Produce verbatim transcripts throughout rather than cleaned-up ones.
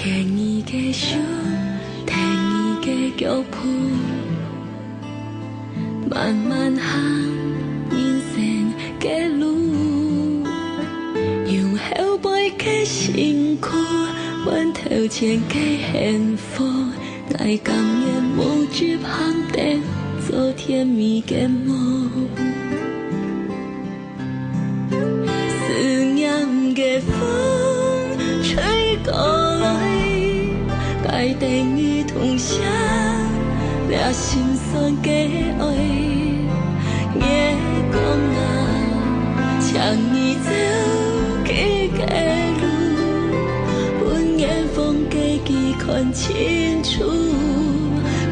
牽你个手，跈你个腳步，慢慢行人生个路。用後背个辛苦，換頭前个幸福。𠊎甘願無執行燈，做甜蜜个夢。 思念个風吹過來，帶等你痛惜，這心酸个愛。月光啊，請你照佢个路，分遠方个佢看清楚，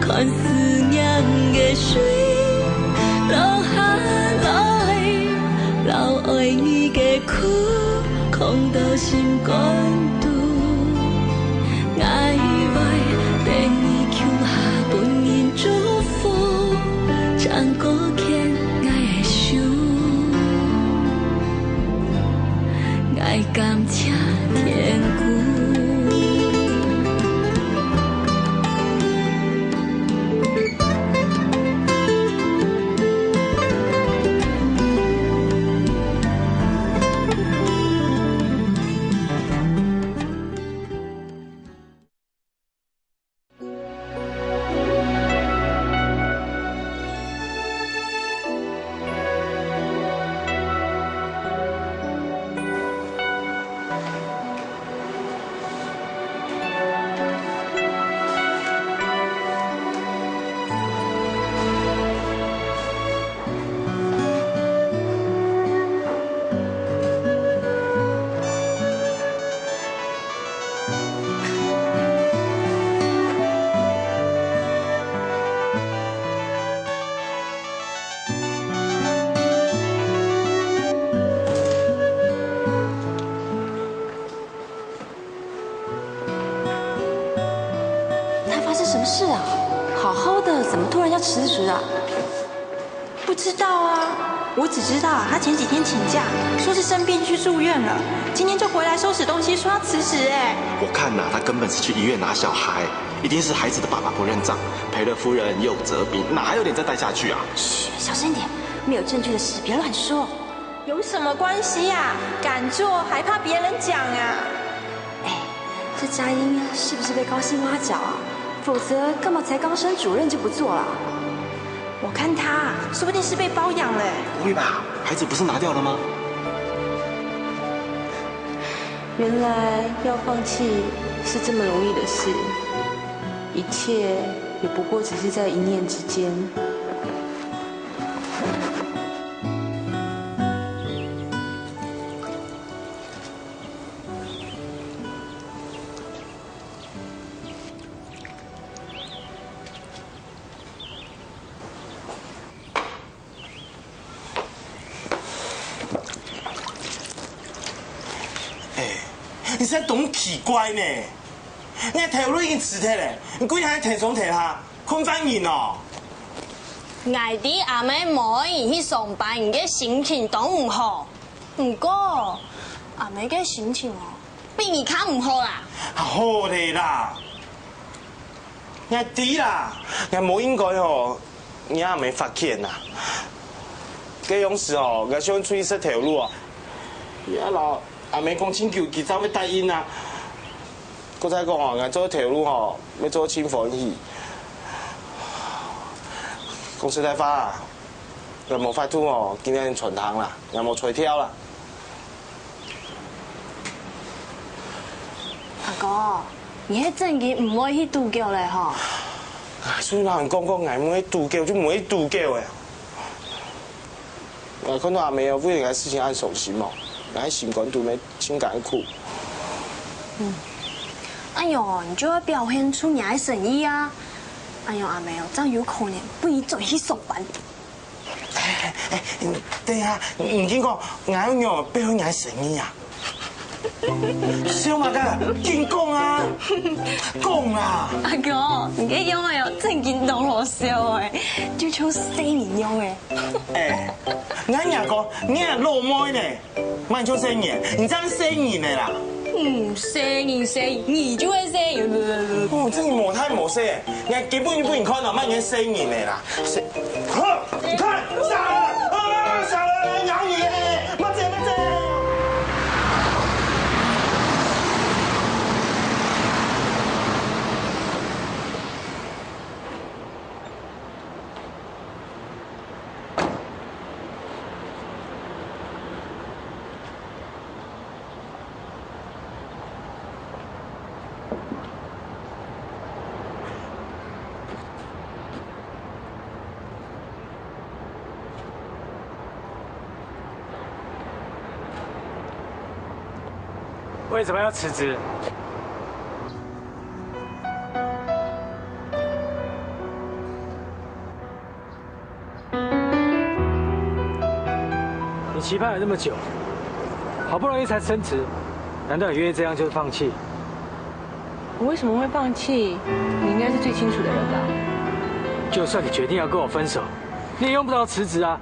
看思念个水流下來。 留愛你个苦，囥到心肝肚。𠊎會等你共下分人祝福，正過牽𠊎个手，𠊎感謝天公。 他發生什麼事啊？好好的，怎麼突然要辭職啊？不知道啊，我只知道啊，他前幾天請假，說是生病去住院了，今天就回來收拾東西，說要辭職哎。我看呐，他根本是去醫院拿小孩，一定是孩子的爸爸不認账，赔了夫人又折兵，哪還有臉再待下去啊？嘘，小聲點，沒有證據的事別亂說。 有什麼關係呀？敢做還怕別人講啊？哎，這佳音是不是被高薪挖角啊？否則幹嘛才剛升主任就不做了？我看他啊，說不定是被包養了。不會吧？孩子不是拿掉了嗎？原來要放棄是這麼容易的事，一切也不過只是在一念之間。 哎，你實在當奇怪呢！你个頭路已經辭忒了，你歸下還在床底下，睏犯人哦！𠊎知阿姆無愛你去上班，你个心情當毋好。毋過，阿姆个心情哦，比你較毋好啦。好了啦！ 𠊎知啦，𠊎無應該吼，讓阿姆發譴啊。該央時吼，𠊎想出去食頭路啊，也摎阿姆講盡久，佢正會答應啊。過再講吼，𠊎做頭路吼，愛做盡歡喜。講實在話啊，𠊎無法度吼，今日全通啦，𠊎無才調啦。 阿哥，你係正經毋會去賭博了吼？哎，所以人講過，𠊎毋會賭博，就毋會賭博誒。𠊎看到阿姆哦，為了這个事情恁傷心哦，𠊎心肝肚乜盡艱苦。嗯，恁樣哦，你就愛表現出你个誠意啊！恁樣阿姆哦，正有可能分你轉去上班。 哎，哎，等一下，你緊講，𠊎愛仰般表現𠊎个誠意啊？笑麼个？緊講啊！講啦！阿哥，你个樣仔哦，正經當好笑誒，就像細人樣誒。哎，𠊎若講，你若老妹呢？ 麼人像細人，你正細人呢啦！嗯，細人細人，你就會細人。哦，這你無大無細，你還根本就不能看到，慢慢細人的啦。細，哼，你看，傻了，啊，傻了，咬你，慢走，慢走。 为什么要辞职？你期盼了那么久，好不容易才升职，难道你愿意这样就放弃？我为什么会放弃？你应该是最清楚的人吧？就算你决定要跟我分手，你也用不着辞职啊。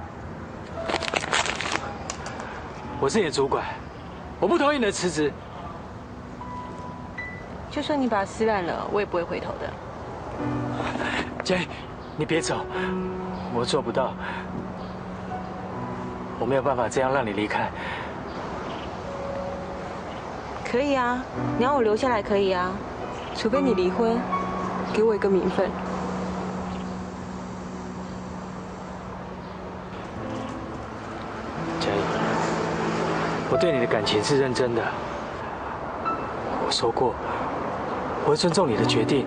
我是你的主管，我不同意你的辞职。就算你把它撕烂了，我也不会回头的。Jane，你别走，我做不到，我没有办法这样让你离开。可以啊，你要我留下来可以啊，除非你离婚，给我一个名分。 佳怡，我对你的感情是认真的。我说过，我会尊重你的决定。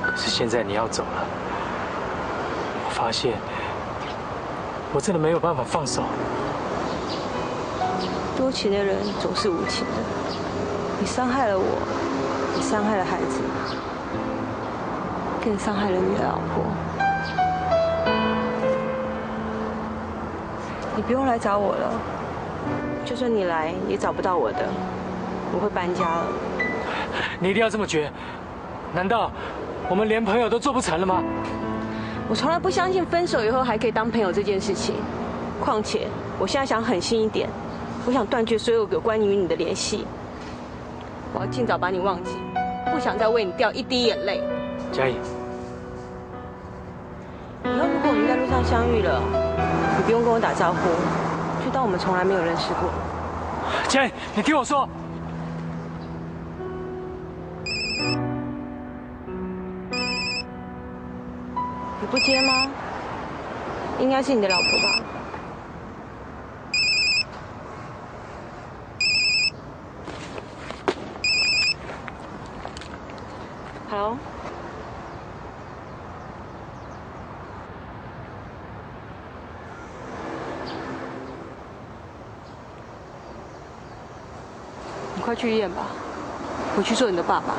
可是现在你要走了，我发现我真的没有办法放手。多情的人总是无情的，你伤害了我，也伤害了孩子。 更伤害了你的老婆。你不用来找我了，就算你来，也找不到我的。我会搬家了。你一定要这么绝？难道我们连朋友都做不成了吗？我从来不相信分手以后还可以当朋友这件事情。况且，我现在想狠心一点，我想断绝所有有关于你的联系。 我要尽早把你忘记，不想再为你掉一滴眼泪。佳怡，以后如果我们在路上相遇了，你不用跟我打招呼，就当我们从来没有认识过。佳怡，你听我说。你不接吗？应该是你的老婆吧。 Hello？你快去医院吧，我去做你的爸爸。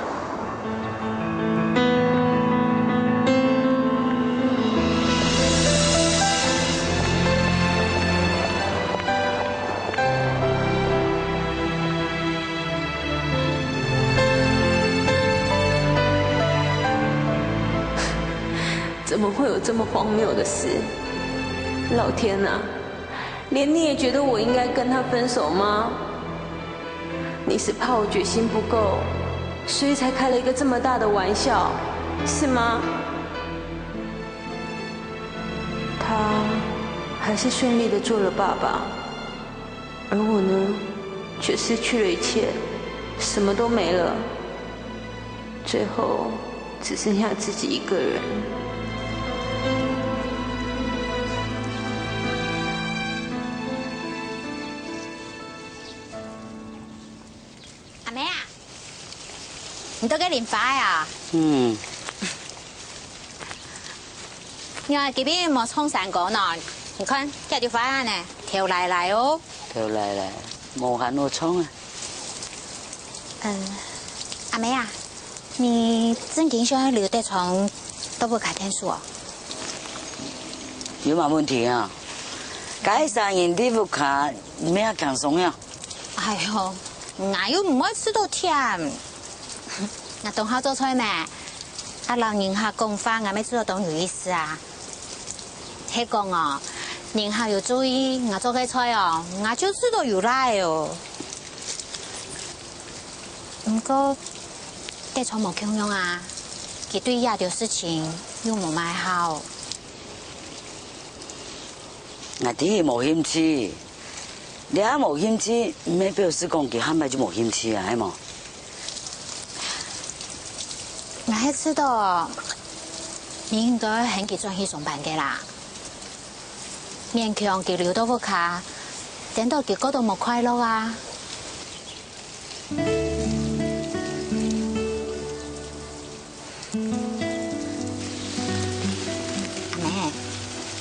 怎么会有这么荒谬的事？老天啊，连你也觉得我应该跟他分手吗？你是怕我决心不够，所以才开了一个这么大的玩笑，是吗？他还是顺利的做了爸爸，而我呢，却失去了一切，什么都没了。 最后只剩下自己一个人。阿妹啊，你到該淋花啊？嗯。你看這片無唱山歌呢，你看，這朵花呢，頭來來哦。頭來來，無閒好唱啊。 嗯，阿妹啊，你正經想愛留在庄到屋下𢯭手哦？有麼問題啊？該儕人在屋下，毋係較輕鬆呀？哎喲，𠊎又毋會食到忝。𠊎當好做菜咩？啊，摎人客講話，𠊎乜覺得當有意思啊。係講哦，人客有注意𠊎做个菜哦，𠊎就知道有賴哦。毋過，德昌無共樣啊，佢對這兜事情又無麼好。𠊎知佢無興趣，你也無興趣，毋係表示講佢下擺就無興趣啊，係無？𠊎係知道，你應該喊佢轉去上班个啦。 勉強佢留到屋下，顛倒佢過到無快樂啊。咩？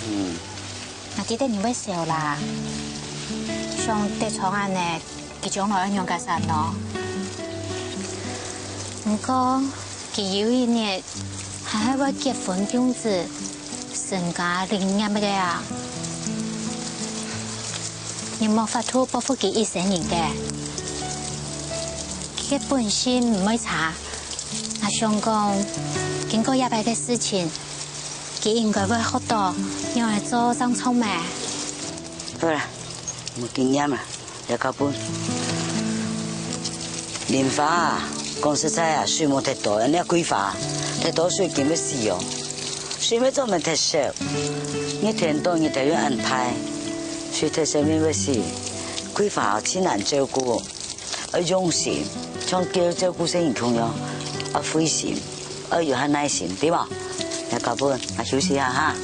嗯。𠊎記得你會愁啦，像德昌恁呢，佢將來愛仰結煞喏？毋過， 佢有一日還係會結婚降子，成家立業个啊！你無法度報復佢一生人个，佢个本性毋會差。𠊎想講，經過這擺个事情，佢應該會學到仰仔做正著咩？好啦，無經驗啊。 這較笨。蓮花啊，講實在啊，水無忒多，恁樣桂花，忒多水緊會死哦。水愛做麼忒少，日天多日頭又恁大，水忒少乜會死。桂花哦，盡難照顧，愛用心，像狗照顧細人共樣，愛費心，愛有下耐心，對無？這較笨，𠊎休息下哈，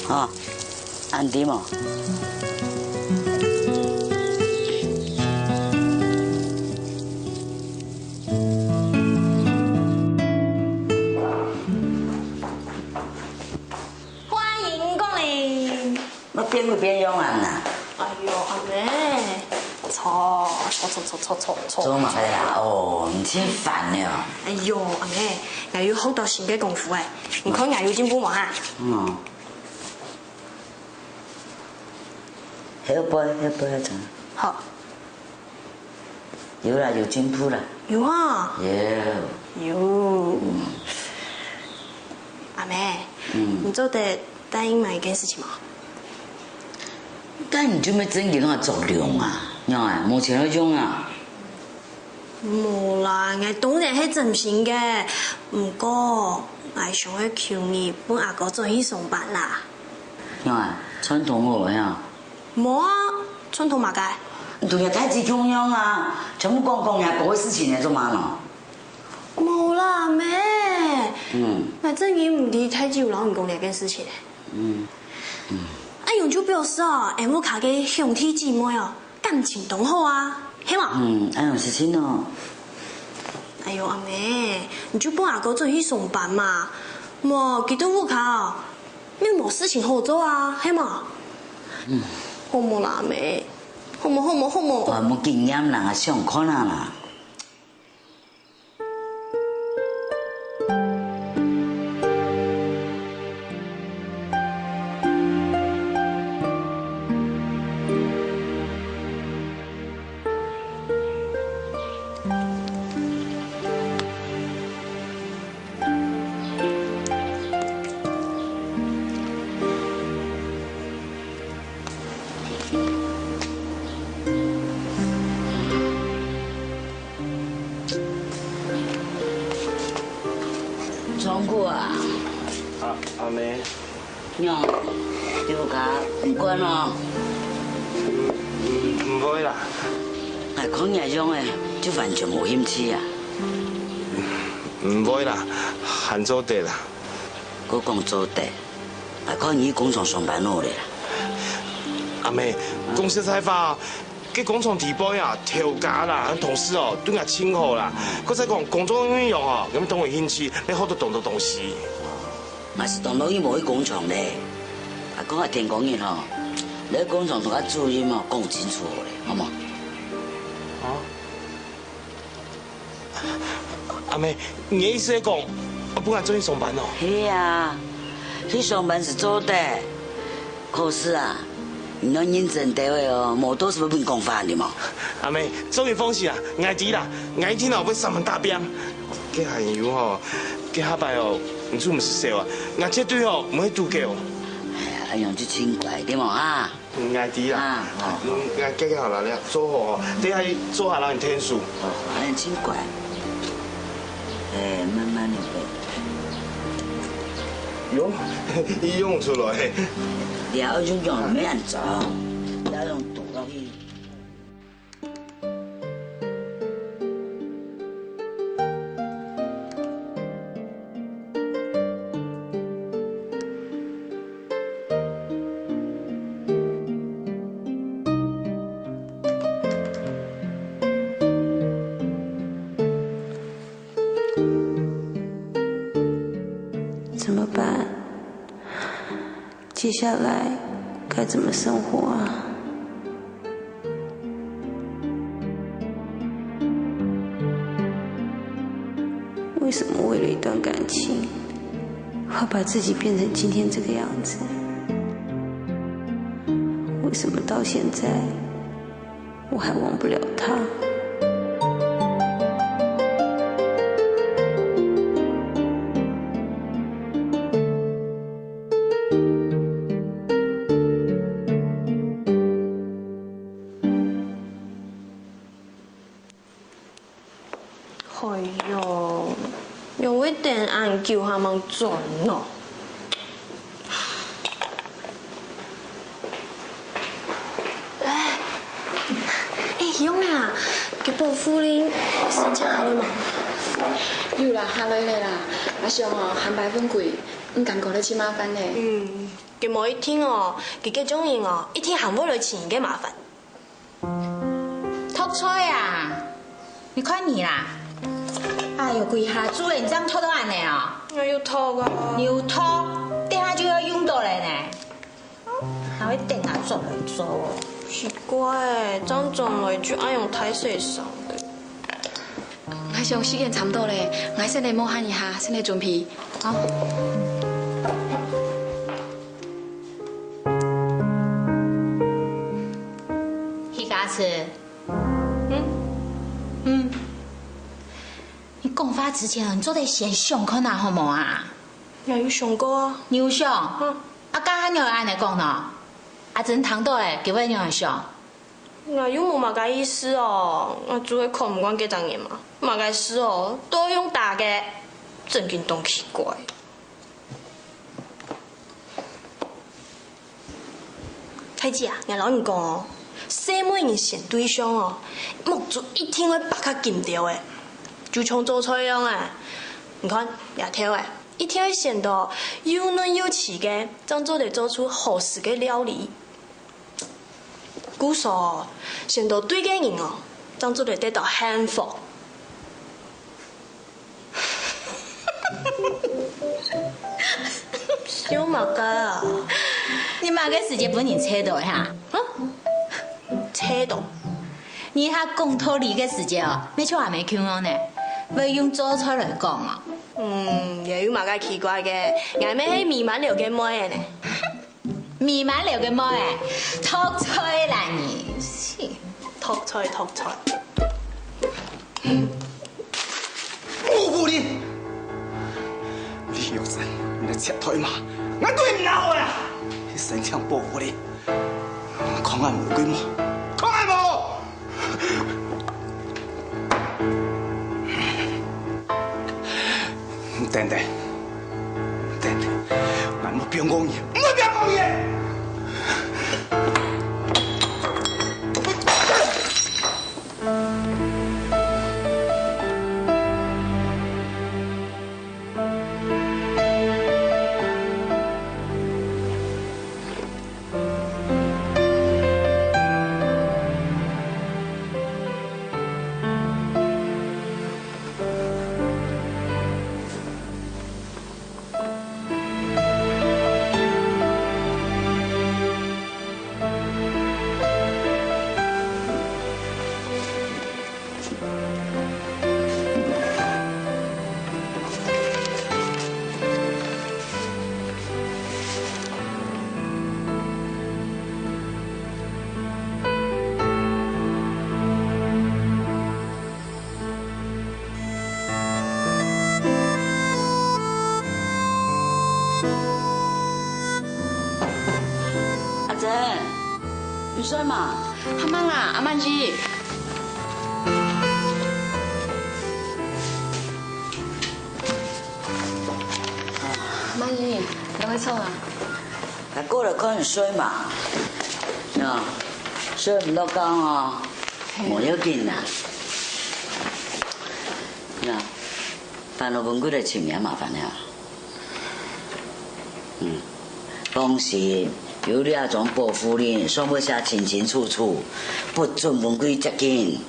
哦。 恁知無？歡迎光臨。𠊎變鬼變樣啊啦！哎喲，阿妹，坐，坐，坐，坐，坐，坐，坐。做麼个啦？哦，你真煩了。哎喲，阿妹，𠊎又學到新个功夫哎，你看𠊎有進步無哈？嗯。 後背，後背還長。好。有啦，有進步啦。有哈？有。有。嗯。阿妹，嗯。你做得答應𠊎一件事情無？但你就無正經个作用啊，仰啊，無錢好用啊。 無啦，𠊎當然係真心个。毋過，𠊎想愛求你分阿哥轉去上班啦。仰啊，串通好呀？無啊，串通麼个？你同若大姊共樣啊，全部講講若哥个事情來做麼个呢？無啦，阿妹。嗯。𠊎正經毋知大姊有摎你講這件事情。嗯。嗯。恁樣就表示哦，𠊎屋下个兄弟姊妹哦， 感情當好啊，係無？嗯，恁樣實情哦。哎喲，阿妹，你就分阿哥轉去上班嘛，無佢在屋下哦，又無事情好做啊，係無？嗯。好無啦，阿妹？好無，好無，好無？𠊎無經驗啦，想看啊啦。 長久啊！啊，阿妹。仰，在屋下毋慣哦？毋，毋會啦。𠊎看若樣仔，就完全無興趣啊。毋會啦，還做得啦。 過講做得，𠊎看你去工廠上班好了啦。阿妹，講實在話，該工廠底背啊，頭家啦，同事哦，對𠊎盡好啦。過再講，工作內容哦，𠊎當有興趣，愛學到當多東西。𠊎係當樂意無去工廠咧。𠊎講𠊎天光日吼，你去工廠同𠊎主任哦講清楚好了，好無？啊？ 阿妹，你个意思係講，愛分𠊎轉去上班哦？係啊，去上班係做得。可是啊，你愛認真兜仔哦，無到時會分人講話，你無？阿妹，做你放心啊，𠊎知啦，𠊎一定哦會上班打拚。該還有吼，該下擺哦，你就毋使愁啊，𠊎絕對哦毋會堵狗。哎呀，恁樣就盡乖，對無啊？嗯，𠊎知啦。啊，好，好。嗯，𠊎記好了，你做好哦。等下做下讓你天數。好，恁樣盡乖。哎，慢慢的背。用，伊用出來。你要用用，沒恁早，要用堵落去。 怎麼辦？接下來該怎麼生活啊？為什麼為了一段感情，會把自己變成今天這個樣子？為什麼到現在 我還忘不了他。哎喲，仰會等恁久還吂轉呢？哎，哎，勇啊，該保護令申請下來無？有啦，下來了啦。阿想哦，還排分佢，毋敢講得盡麻煩呢。嗯，該無一定哦，佢該種人哦，一定還會來尋你个麻煩。 托菜啊？你看你啦！哎喲，歸下晝了，你正托到恁呢哦？𠊎有托啊。你有托，等下就愛用到了呢。還會等下轉來做哦。奇怪欸，正轉來就恁樣大細聲个。𠊎想時間差毋多了，𠊎先來摸下一下，先來準備。好。 徐家慈。嗯？嗯。你講話之前，你做得先想看啊，好無啊？𠊎有想過啊。你有想？嗯。啊，該下仰會恁呢講呢？阿珍聽到了，佢會仰般想？𠊎又無麼个意思哦，𠊎就係看毋慣該隻人嘛。麼个事哦，都用打个，真經當奇怪。 大姊啊，𠊎摎你講哦，細妹人選對象哦，目珠一定愛擘較金兜仔，就像做菜樣啊。你看，這兜仔，一定愛選到又嫩又齊个，正做得做出好食个料理。故所，選到對个人哦，正做得得到幸福。 笑麼个啊？你麼个時節分人揣到个哈？啊？揣到？你下講道理个時節哦，乜像還無共樣呢，會用做菜來講哦。嗯，也有麼个奇怪个，𠊎乜係美滿樓个妹仔呢。 美滿樓个妹仔，托菜啦你！是，托菜，托菜。保護令！李玉珍，你來賊頭嘛！𠊎對你鬧啊！你申請保護令，看𠊎無鬼無，看𠊎無！ 等等，等等，𠊎毋會放過你，毋會放過你！睡嘛，阿曼啦，阿曼姨。阿曼姨，你會坐啊？來過來看睡嘛。喏，睡毋落覺哦，嘿。無要緊啦。喏，煩惱文貴个情面麻煩了。 嗯，當時有這種保護令，上背寫清清楚楚，不准文貴接近。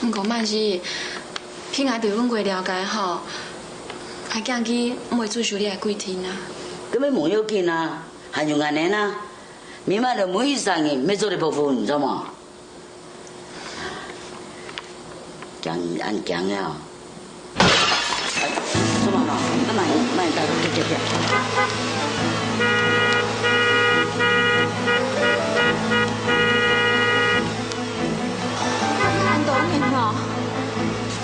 毋過萬一，憑𠊎對文貴了解吼，𠊎驚佢毋會遵守這个規定啊。根本無要緊啊，還有恁呢啊，明白了每一儕人愛做个保護，你知無？ 驚，恁驚啊！哎，做麼个？慢慢，慢慢，對，對，對。恁多人哦。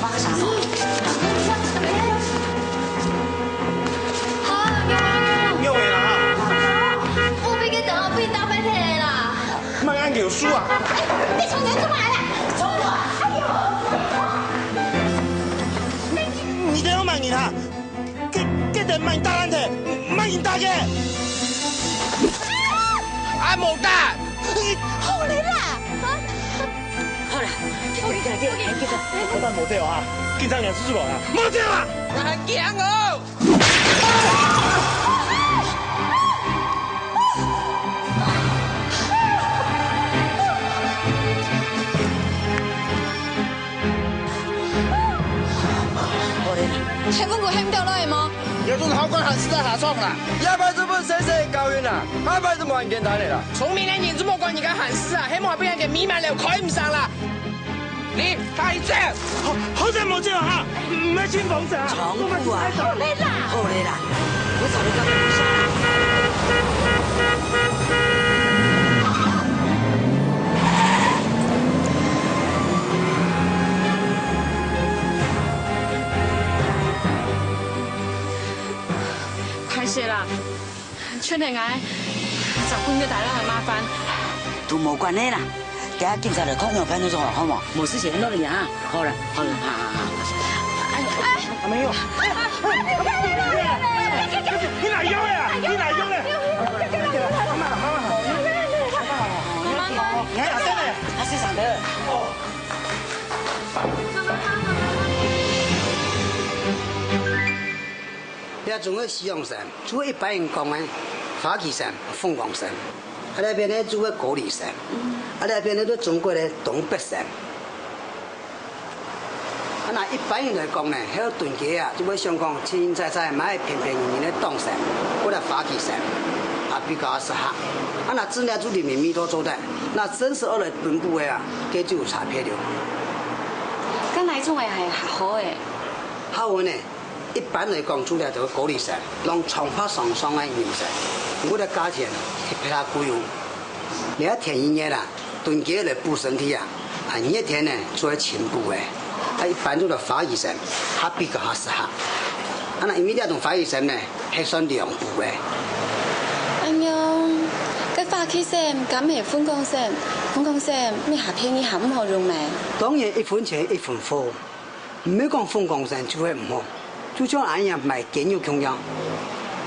發生啥？好，有啊。有啊啦哈。我被个等被打败忒啦。 莫恁樣輸啊！你從前做麼个啦？衝我！哎喲！你，你這種蠻人哈！這，這點蠻大膽的，蠻人大个！啊，無膽！好了啦！啊！好了，這，這，這，這，這，這，這，無走啊！緊張點，是不是啊？無走啊！還驚哦！ 係文貴喊你兜來个無？這種好官還係在下場啦！這擺就分先生教訓啦，下擺就無恁簡單个啦。聰明个人就莫管人家閒事啊，係無分人家美滿樓開毋上啦！ 你，大姐！好，好在無走哈，毋係進房子啊！長褲啊！好了啦！好了啦！我早就跟你說了。歹勢啦！ 全係𠊎，造成你兜大人个麻煩。都無關係啦，等下警察來看樣辦就好，好無？無事情，落去啊！好了，好了，好好好。哎，阿妹喲，你哪樣个啊？你哪樣个？媽媽好，媽媽好，你還打算呢？他是啥的？哦。 這種个西洋參，就係一般人講个花旗參、鳳凰參。啊，這片呢就係高麗參。啊，這片呢就中國个東北參。啊，若一般人來講呢，該個燉雞啊，就會想講清清采采買便便宜宜个黨參，或者花旗參，啊，比較適合。啊，若真个就裡面味道做得，若真實愛來分布个啊，該就有差別了。該哪種个係較好个？較好呢？ 一般來講，除了這個高麗參，摎長白山上个人參，毋過這價錢特別較貴哦。這天氣熱啦，燉雞來補身體啊，啊，熱天呢，做得清補个。啊，一般做到花旗參，較比較較適合。啊，那因為這種花旗參呢，係算涼補个。恁樣，該花旗參敢係鳳凰參？鳳凰參，乜較便宜較毋好用咩？當然，一分錢一分貨。 毋係講鳳凰參就係毋好，就像恁樣賣雞肉共樣。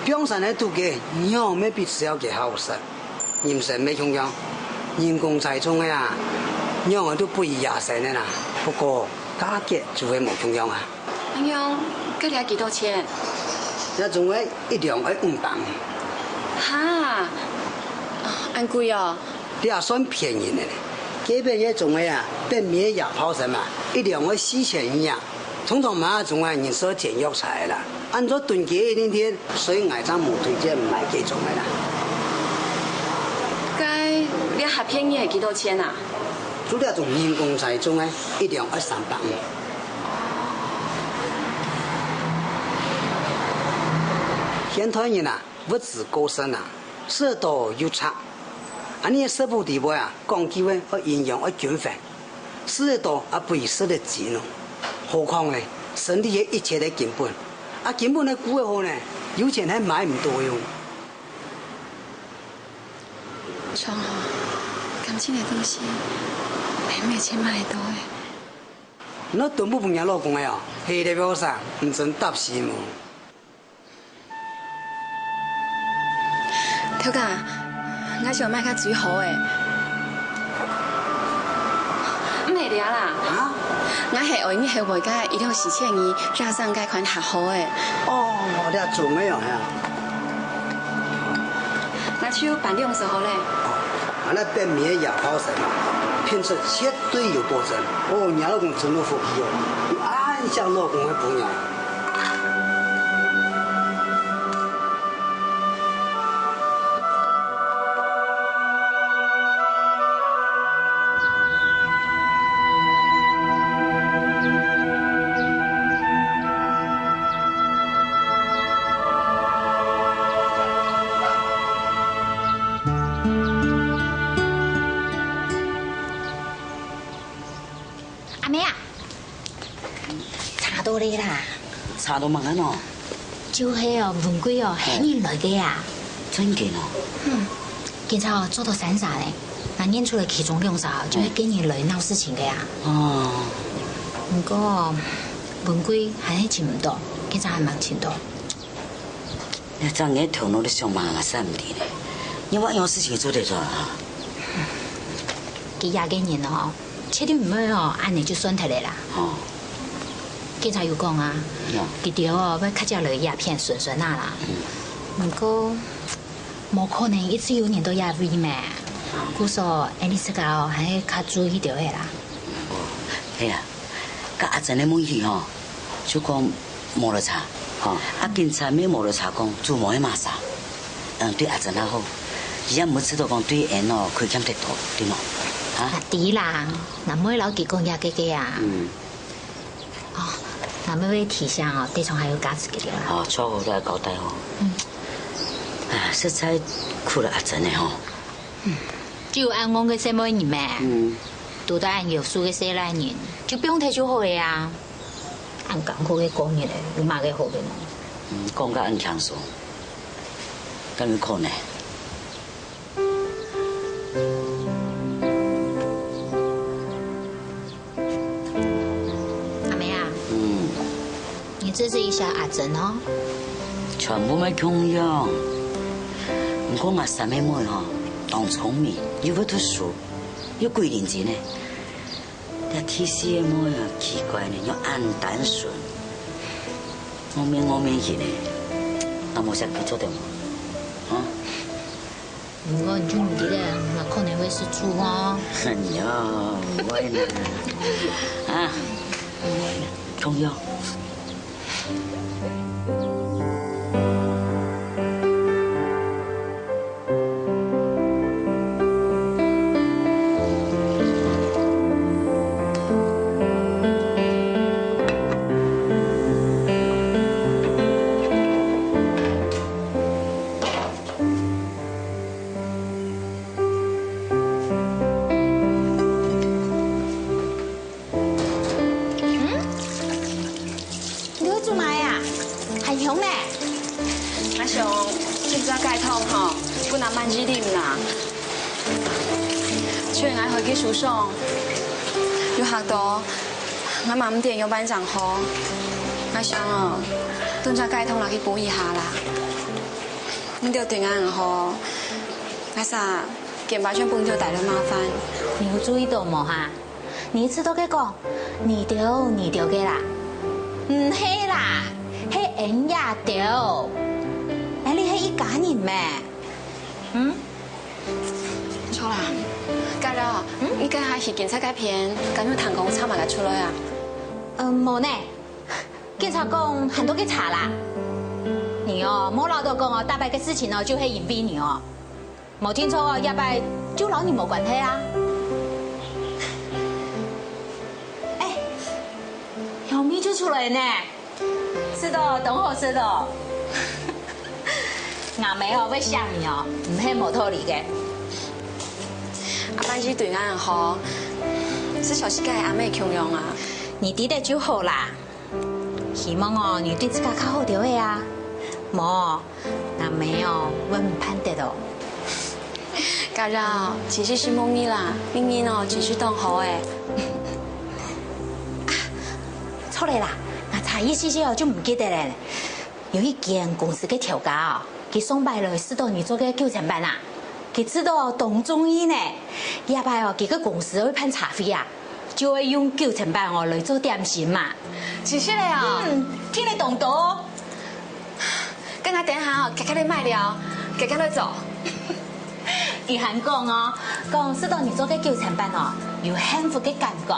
放山个土雞，仰會比飼料雞較好食？人參乜共樣，人工栽種个啊，仰會都不如野生个啦。不過，價格就會無共樣啊。恁樣，該這幾多錢？這總共一兩愛五百。哈，恁貴哦！ 這也算便宜个咧。街邊該種个啊，北美个野炮參啊，一兩愛四千二啊。通常買這種啊，人係煎藥材个啦。恁樣燉雞一定甜，所以𠊎正無推薦買該種个啦。該這較便宜个幾多錢啊？就這種人工栽種个，一兩愛三百五。現代人啊，物質過剩啊，食多又差。 恁樣个食補裡背啊，講究个愛營養愛均衡，食得多啊，不如食得精哦。何況呢，身體係一切个根本，啊，根本个顧得好呢，有錢還買毋到喲。爽哦，感情个東西，係毋係錢買得到个。你都毋分若老公个哦，係咧表啥？毋准搭死無？頭家，𠊎想買較最好个。毋係了啦，啊？𠊎係愛你後背个一兩四千二，加上該款較好个。哦，這做咩哦，係啊？ 那就辦兩手好咧。哦，啊，該北美个壓頭神啊，品質絕對有保證。哦，若老公真有福氣哦，有恁惜老公个餔娘。阿妹啊，茶到咧啦。茶到麼个喏？就係哦，文貴哦，喊人來个啊。真个哦？嗯，今朝哦，捉到三儕咧，𠊎認出來其中兩儕哦，就係跟人來鬧事情个啊。哦。毋過，文貴還係尋毋到，今朝還吂尋到。 你正个頭腦咧想麼个，𠊎毋知呢。你話樣事情做得出來啊？佢這个人哦，絕對毋會哦，恁呢就算忒咧啦。哦。警察有講啊，佢兜哦，會較早來這片巡巡啊啦。毋過，無可能一直有人到這位咩？故所，𠊎俚自家哦，還係較注意兜仔啦。哦，係啊，該阿珍个問題吼， 就講無落差，吼，啊警察乜無落差講，做無係麼儕，嗯，對阿珍也好，佢也毋會知道講對𠊎哦，虧欠忒多，對無？啊？𠊎知啦，𠊎毋會摎佢講這个个啊。嗯。哦，𠊎乜會提醒哦，對方還有價值个啦。哦，著好，都愛交代哦。嗯。啊，實在苦了阿珍个吼。 就恁戇个細妹人咩？嗯。堵到恁優秀个細倈人，就放忒就好个啊。恁艱苦个過日仔，有麼个好个呢？嗯，講甲恁輕鬆，敢有可能？阿妹啊，嗯。 你這是一下阿珍哦。全部乜共樣。毋過𠊎三妹妹吼，當聰明，又會讀書，又鬼靈精呢。這第四个妹啊，奇怪呢，又恁單純，戇面戇面形呢，𠊎無惜佢做得無？啊？ 毋過你就毋記得，𠊎可能會食醋哦。哎呀，毋會啦。啊，毋會啦，共樣。嗯？你會做麼个啊？還香呢！𠊎想，今朝雞湯吼，分阿曼姨啉啦。像𠊎回去書上，有學到，𠊎嘛毋知仰般正好。𠊎想哦，燉隻雞湯來去補一下啦。 你兜對𠊎恁好，𠊎儕根本全分你兜帶來麻煩。你有注意到無哈？你一直都在講，你兜，你兜个啦。毋係啦，係𠊎兜。𠊎俚係一家人咩？嗯？著啦，該了，你該下去警察該片，敢有聽講有查麼个出來啊？嗯，無呢。 警察講喊到佢查啦。你哦，莫恅著講哦，大伯个事情哦，就係因為你哦。無定著哦，這擺就摎你無關係啊。哎，香味就出來呢，食著當好食著。阿姆哦，會惜你哦，毋係無道理个。阿伯佢對𠊎恁好，就像自家个阿姆共樣啊。你知得就好啦。 希望哦，你對自家較好兜仔啊。無，阿姆哦，會毋盼得哦。家人哦，真係承蒙你啦，你人哦，真係當好誒。啊，著咧啦，𠊎差一息息哦就毋記得咧。有一間公司个頭家哦，佢上擺來試著你做个九層粄啊，佢試著當中意呢。這擺哦，佢个公司愛辦茶會啊，就愛用九層粄哦來做點心嘛。真係咧哦，嗯，聽得當多哦。 該𠊎等下吼，遽遽來買料，遽遽來做。佢還講哦，講試著你做个九層粄哦，有幸福个感覺。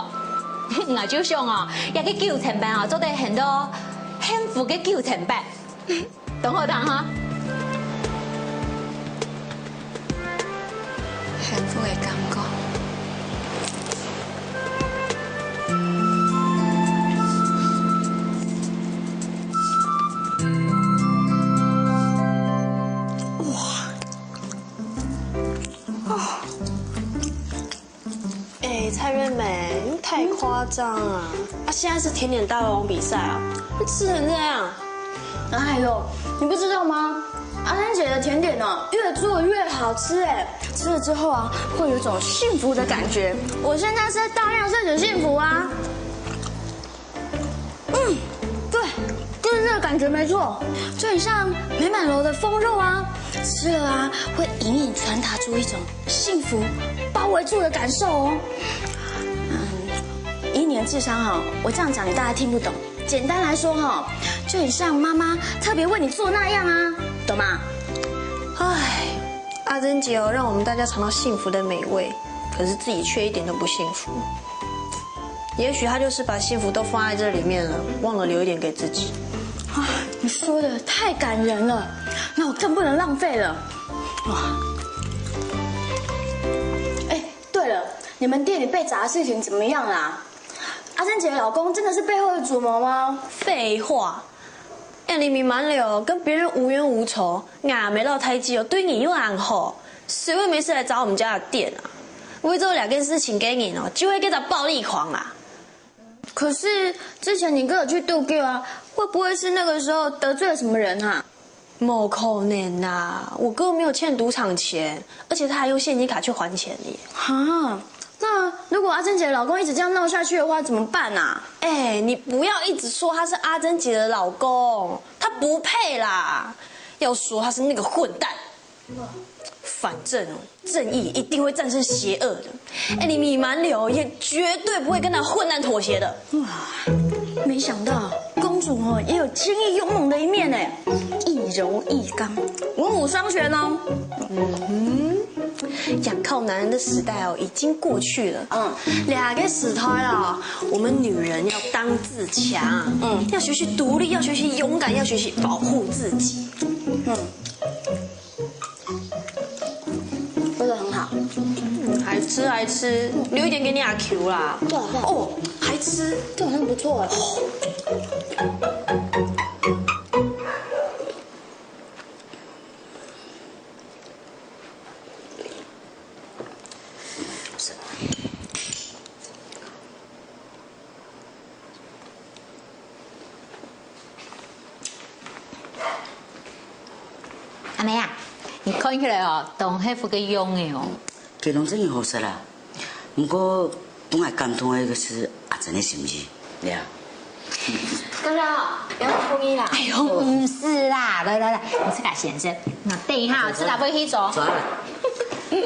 𠊎就想哦，這个九層粄哦，做得喊做幸福个九層粄，當好聽哈。 幸福个感覺。哇！哦。 哎，蔡月梅，你太誇張了！啊，現在是甜點大胃王比賽啊，你吃成這樣。哎呦，你不知道嗎？阿珍姐的甜點呢，越做越好吃哎，吃了之後啊，會有一種幸福的感覺。我現在是在大量攝取幸福啊。 嗯，對，就是這個感覺沒錯，就很像美滿樓的封肉啊，吃了啊，會隱隱傳達出一種幸福包圍住的感受哦。嗯，以你的智商哦，我這樣講你大概聽不懂。簡單來說哈，就很像媽媽特別為你做那樣啊，懂嗎？唉，阿珍姐哦，讓我們大家嘗到幸福的美味，可是自己卻一點都不幸福。 也許他就是把幸福都放在這裡面了，忘了留一點給自己。啊，你說的太感人了，那我更不能浪費了。哇！哎，對了，你們店裡被砸的事情怎麼樣啦？阿珍姐的老公真的是背後的主謀嗎？廢話， 哎，你美滿樓跟別人無冤無仇，阿姆摎大姊哦對你又恁好，誰會沒事來砸我們家的店啊？為做這件事情个人哦，就係該隻暴力狂啊！可是之前你哥有去賭博啊，會不會是那個時候得罪了什麼人啊？無可能啊，我哥沒有欠賭場錢，而且他還用現金卡去還錢呢。哈，那如果阿珍姐的老公一直這樣鬧下去的話，怎麼辦啊？哎，你不要一直說他是阿珍姐的老公，他不配啦。要說他是那個混蛋，反正哦，正義一定會戰勝邪惡的。哎，你美滿樓也絕對不會跟那混蛋妥協的。哇，沒想到公主哦也有堅毅勇猛的一面呢，一柔一剛，文武雙全哦。嗯哼。 仰靠男人的時代哦，已經過去了。嗯，這個時代啊，我們女人要當自強，嗯，要學習獨立，要學習勇敢，要學習保護自己。嗯，做得很好。嗯，還吃還吃，留一點給你阿Q啦。對啊，對啊。哦，還吃。這好像不錯哎。哦。 阿妹啊，你看起來哦，當幸福个樣仔哦。佢攏真有好食啦，毋過分𠊎感動个係阿珍个心意。 呀。哥哥，不要同意啦。哎呦，毋使啦，來來來，你自家先食，𠊎等一下自家會去做。做啊。哎，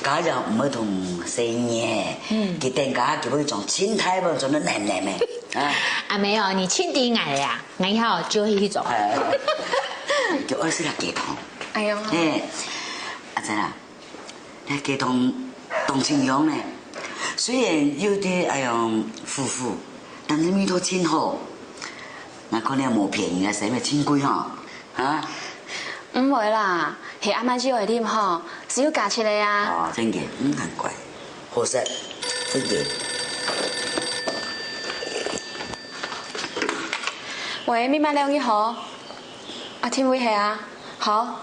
家長毋好同細人仔，嗯，佢等下佢會裝清大本裝得淰淰个，啊。阿妹哦，你清知𠊎个啊，𠊎以後就會去做。哎，就愛食个雞湯。哎呦。哎，阿珍啊， 該雞湯當清香呢，雖然有點哎樣苦苦，但係味道真好。𠊎看你無騙人个，使乜真貴吼，啊？毋會啦，係阿姆煮个啉吼，係有價值个啊。哦，真个，嗯，難怪，好食，真个。喂，美滿樓你好，啊，定位係啊，好。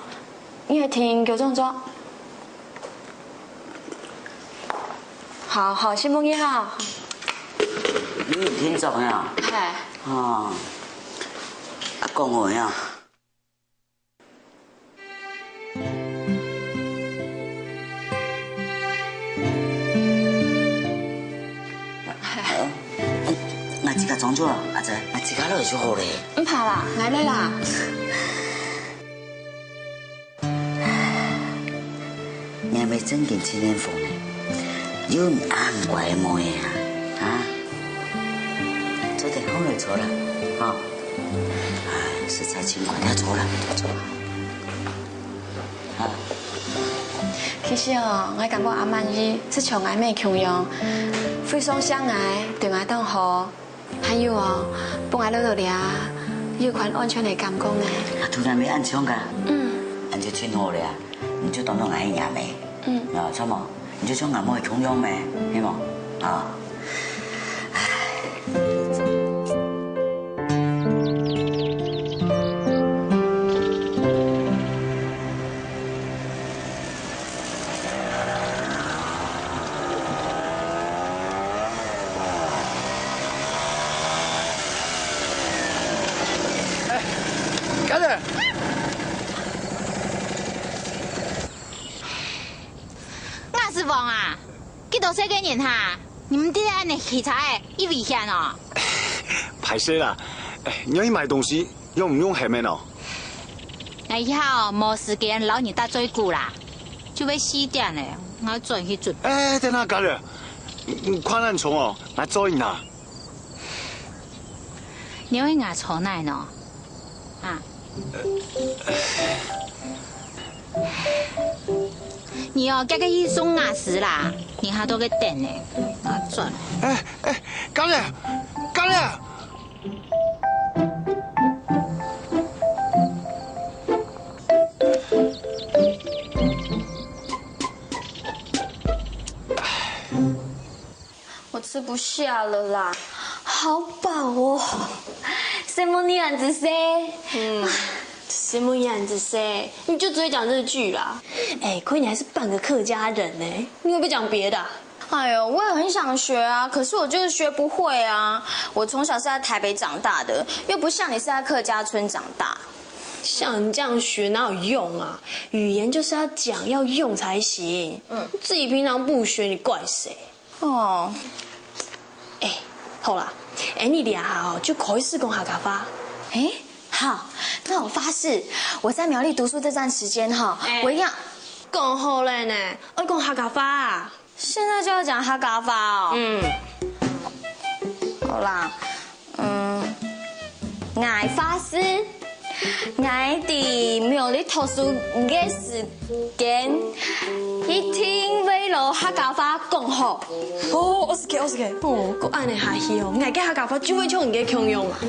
你係定九點鐘？好，好，承蒙你哈。你定著呀？係。哦，啊，講話呀。哦，哎，𠊎自家裝作啊，阿珍，𠊎自家來就好咧。毋怕啦，𠊎來啦。你還沒正經青年風呢，又恁乖个妹啊，啊？做得好來坐啦，吼。哎，實在真乖，來坐啦，坐啦。 其實哦，𠊎感覺阿曼姨就像𠊎姆共樣，非常惜𠊎，對𠊎當好。還有哦，分𠊎落到這，有款安全个感覺呢。啊，突然會恁樣个？嗯。恁就真好了啊！你就當做𠊎係若姆。嗯。啊，著無？你就像𠊎妹共樣咩，係無？啊。 哎，家人。𠊎係王啊，幾多歲个人哈？你毋知恁樣騎車仔，有危險哦。歹勢啦，哎，你愛去買東西， 用毋用喊个喏？𠊎以後無時間摎你打嘴鼓啦，就會四點咧，𠊎愛轉去準備。哎，等下，家人，你，你看恁重哦，𠊎載你啊。你愛𠊎坐哪喏？啊？你哦，這個去送瓦斯啦，你還在該等呢，𠊎轉。哎，哎，家人，家人！ 我吃不下了啦，好飽哦。什麼你俺子谁？嗯，什麼你俺子谁？你就只會講這句啦。哎，亏你還是半個客家人呢，你會不會講別的啊？ 哎呦，我也很想學啊，可是我就是學不會啊。我從小是在台北長大的，又不像你是在客家村長大。像你這樣學哪有用啊？語言就是要講，要用才行。嗯，自己平常不學，你怪誰？哦，哎，好啦，哎，你這下哦就可以試講客家話。哎，好，那我發誓，我在苗栗讀書這段時間哈，哎，我一定要講好了呢，愛講客家話啊。 現在就要講客家話哦。嗯。好啦，嗯，𠊎發誓，𠊎在苗栗讀書个時間，一定會摎客家話講好。哦，OK，OK，哦，過恁樣下去哦，𠊎个客家話就會像你个共樣啊。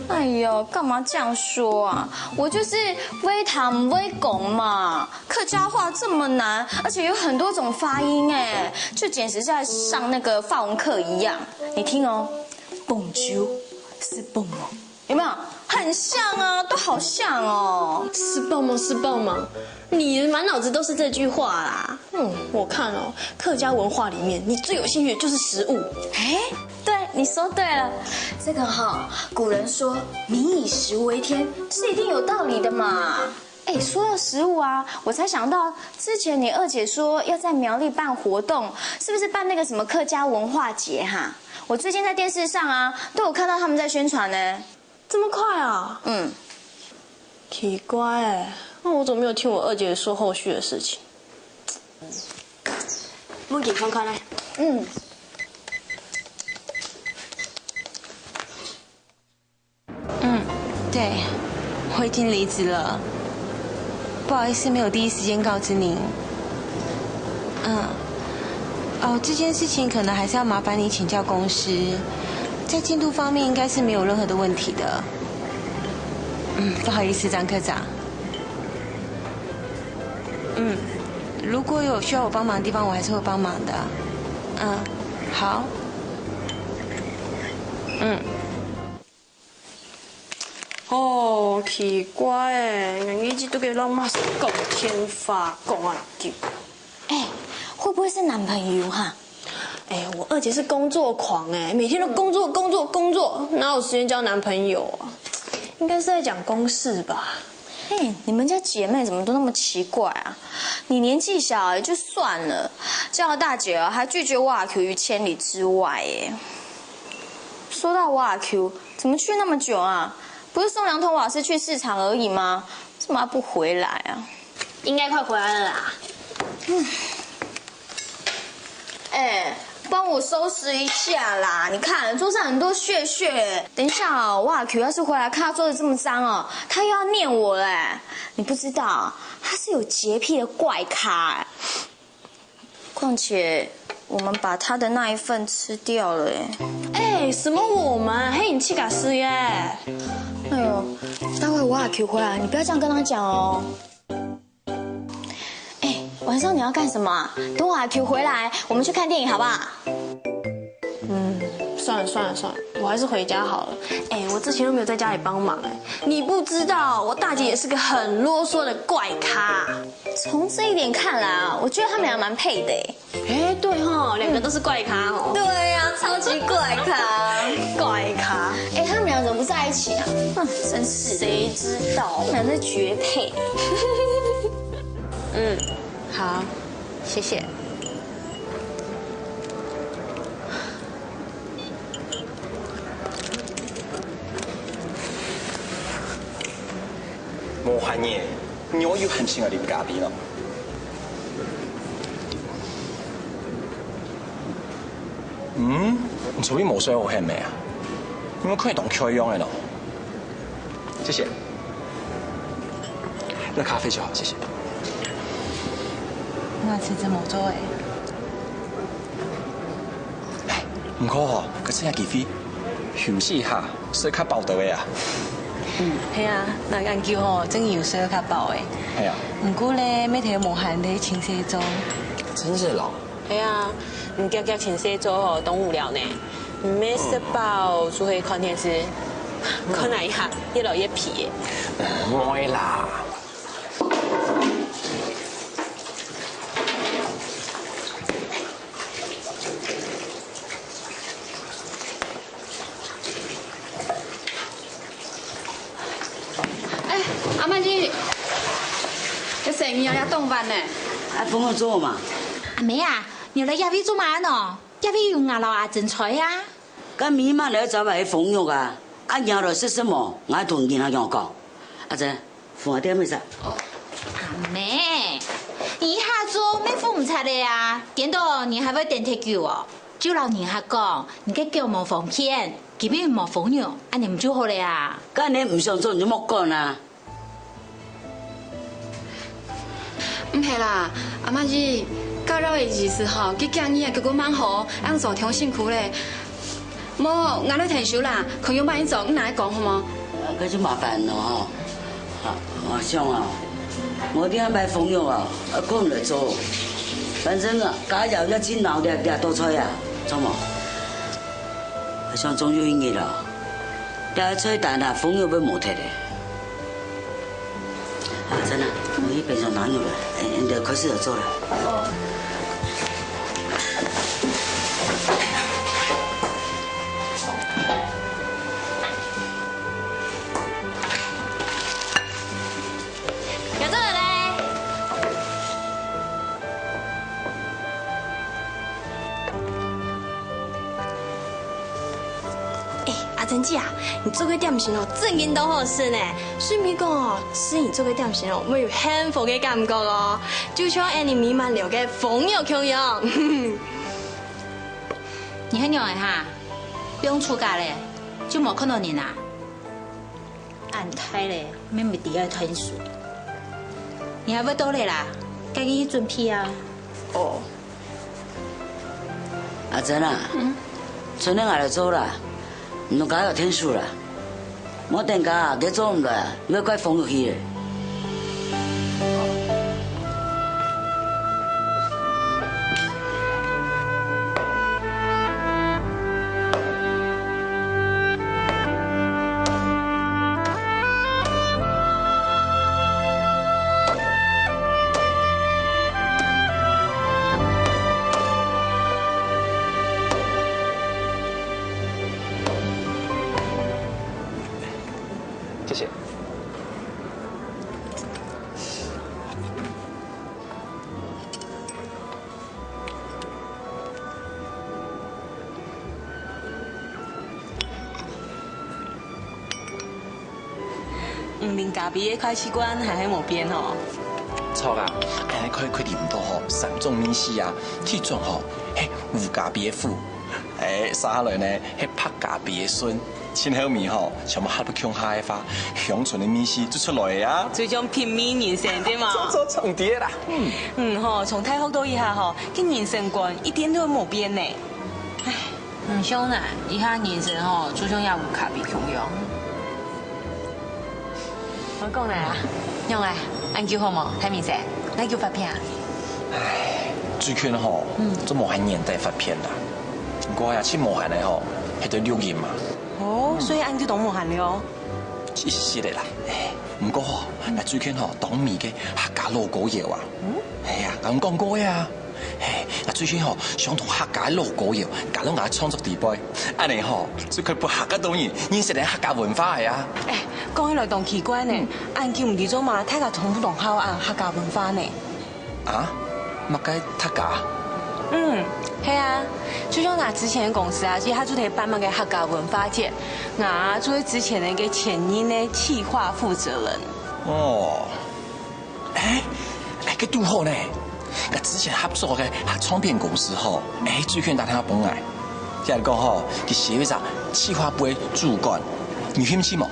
哎呦，幹嘛這樣說啊？我就是會聽毋會講嘛。 客家話這麼難，而且有很多種發音哎，就簡直在上那個法文課一樣。你聽哦，bonjour，c'est bon，有沒有？很像啊，都好像哦。C'est bon，c'est bon，你滿腦子都是這句話啦。嗯，我看哦，客家文化裡面你最有興趣的就是食物。哎，對，你說對了，這個哈，古人說民以食為天，是一定有道理的嘛。 哎，說到食物啊，我才想到之前你二姐說要在苗栗辦活動，是不是辦那個什麼客家文化節哈？我最近在電視上啊，都有看到他們在宣傳呢。這麼快啊？嗯，奇怪哎，那我怎麼沒有聽我二姐說後續的事情？問你看看嘞。嗯。 嗯，對，我已經離職了。不好意思，沒有第一時間告知您。嗯，哦，這件事情可能還是要麻煩你請教公司，在進度方面應該是沒有任何的問題的。嗯，不好意思，張科長。嗯，如果有需要我幫忙的地方，我還是會幫忙的。嗯，好。嗯。 哦，奇怪欸，𠊎一直都給老媽講電話，講恁久。哎，會不會是男朋友哈？哎，我二姐是工作狂欸，每天都工作工作工作，哪有時間交男朋友啊？應該是在講公事吧。哎，你們家姐妹怎麼都那麼奇怪啊？你年紀小也就算了，交了大姐哦，還拒絕我，拒於千里之外耶。说到瓦 Q，怎么去那么久啊？不是送两桶瓦斯去市场而已吗？怎么还不回来啊？应该快回来了啦。哎，帮我收拾一下啦！你看桌上很多屑屑。等一下哦，瓦 Q 要是回来看到桌子这么脏哦，他又要念我嘞。你不知道，他是有洁癖的怪咖哎。况且我们把他的那一份吃掉了哎。哎，什么我们？嘿，你去搞事耶！哎呦，待会瓦 Q 回来，你不要这样跟他讲哦。哎，晚上你要干什么啊？等瓦 Q 回来，我们去看电影好不好？嗯，算了算了算了，我还是回家好了。哎，我之前都没有在家里帮忙哎，你不知道我大姐也是个很啰嗦的怪咖。从这一点看来啊，我觉得他们俩蛮配的哎。哎，对吼，两个都是怪咖吼。对呀、超级怪咖。怪咖。哎，他们俩怎么不在一起啊？嗯，真是的。谁知道？他们俩是绝配。嗯，好，谢谢。無閒个，你愛有閒情个啉咖啡咯。嗯，你昨日無睡好係無啊？你們可以當開樣个咯。謝謝。那咖啡就好，謝謝。那是怎麼做誒？毋過吼，搿次个機會，休息一下，睡較飽兜个啊。嗯，係啊，那恁久吼，真有睡較飽誒。係啊。毋過咧，每天無閒咧，清洗做。真是咯。係啊，你遽遽清洗做吼，當無聊呢。毋係食飽就係看電視，看哪一下越來越肥誒。毋會啦。 哎，阿曼姨，這生意啊，也當晚呢。啊，朋友做嘛？阿妹啊，你來這位做麼个喏？這位有𠊎摎阿珍在啊。該美滿來找𠊎朋友啊，啊，你來食什麼？𠊎同人客講講。阿珍， 飯店个事。阿妹，你一下做乜赴毋出來啊？顛倒你還會等忒久哦。就摎人客講，你个腳無方便，今晡日無朋友，恁呢毋就好了啊？該你毋想做你就莫講啊。毋係啦，阿曼姨，教授个意思吼，佢建議啊，結果蠻好，恁樣做忒辛苦咧。 無，𠊎來𢯭手啦，看有麼个做，你拿來講好無？該就麻煩了吼。啊，我想啊，無點擺朋友啊，啊，過來做。反正啊，家業也真鬧，掠掠多菜啊，做無？我想總有一日啊，這菜單啊，朋友會無忒的。 啊，真的，我一杯酒拿入來，哎，你就開始就做了。有做了嘞。 哎，阿珍姐啊，你做个點心哦，正經都好食呢。順便講哦，食你做个點心哦，會有幸福个感覺哦，就像恁呢美滿樓个朋友共樣。你還仰仔哈？不用出家咧，就無看到人啊？恁大咧，乜毋知愛斷手。你還會到咧啦，該緊去準備啊。哦。 阿珍啊，嗯，春天𠊎來做啦，你家有天數啦，莫等下佢做毋來，你會怪風雨咧。謝謝。嗯，啉咖啡个壞習慣還係無變吼。著啊，恁樣可以，可以啉到吼，三種味緒啊，第一種吼，係烏咖啡个苦，欸，續下來呢，係白咖啡个酸，盡後尾吼，全部合到共下个話，香醇个味緒就出來啊。就像品味人生，對嗎？著著著，毋對啦。嗯。嗯吼，從大學到這下吼，該人生觀一點都無變呢。唉。 毋像啦，這下人生吼，就像這烏咖啡共樣。𠊎講啦，仰仔，恁久好無？大明星，哪久發片啊？唉，最近吼，嗯。做無閒，年底發片啦。毋過呀，盡無閒个吼，係在錄音嘛。哦，所以恁久當無閒了哦。一息息仔啦。毋過吼，𠊎最近吼，當迷个客家老歌謠啊。嗯？係啊，𠊎講過个啊。 嘿，𠊎最近吼，想同客家个老歌謠，加入𠊎个創作底背。恁樣吼，就可以分較多人認識𠊎客家文化个啊。欸，講起來當奇怪呢，嗯。恁久毋知做麼个，大家通通當好恁客家文化呢？啊？麼个大家？嗯，係啊，就像𠊎之前个公司啊，佢就在辦麼个客家文化節，𠊎啊，就係之前个一個前任个企劃負責人。哦。 欸，欸，該堵好呢！𠊎之前合作个唱片公司吼，欸，最近打電話分𠊎，佢講吼，佢需要一隻企劃部个主管，你有興趣無？